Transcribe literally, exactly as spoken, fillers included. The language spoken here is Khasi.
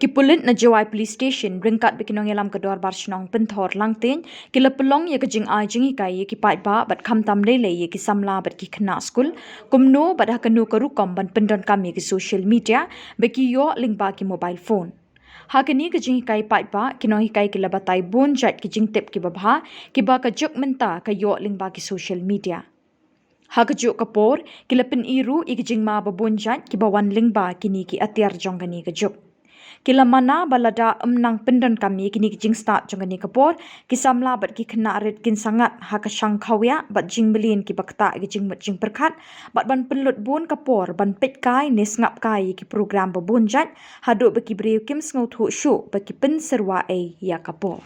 Ki pulit na Jowai Police Station ryngkat bad ki nongialam ka Dorbar Shnong Pynthor Langtien ki la pynlong ïa ka jingai jinghikai ïa ki paidbah bad khamtam lei lei ïa ki samla bad ki khynnah skul kumno bad ha kano ka rukom ban pyndonkam ïa ki social media ba ki ïoh lyngba ki mobile phone. Ha kane ka jinghikai paidbah, ki nonghikai ki la batai bun jait ki jingtip kiba bha kiba ka juk mynta ka ïoh lyngba ki social media. Ha kajuh ka por, ki la pyni ruh ïa ki jingma ba bun jait kiba wan lyngba kine ki atiar jong kane ka juk. Ki la mana ba lada ym nang pyndonkam ïa kine ki jingstad jong kane ka por, ki samla bad ki khynnah rit kin sa ngat ha ka shang khawiah bad jingmlien kiba ktah ïa ki jingmut jingpyrkhat bad ban pynlut bun ka por ban peit kai ne sngap kai ïa ki program ba bun jait haduh ba ki briew kim sngewthuh shuh ba ki pynsyrwa ei ïa ka por.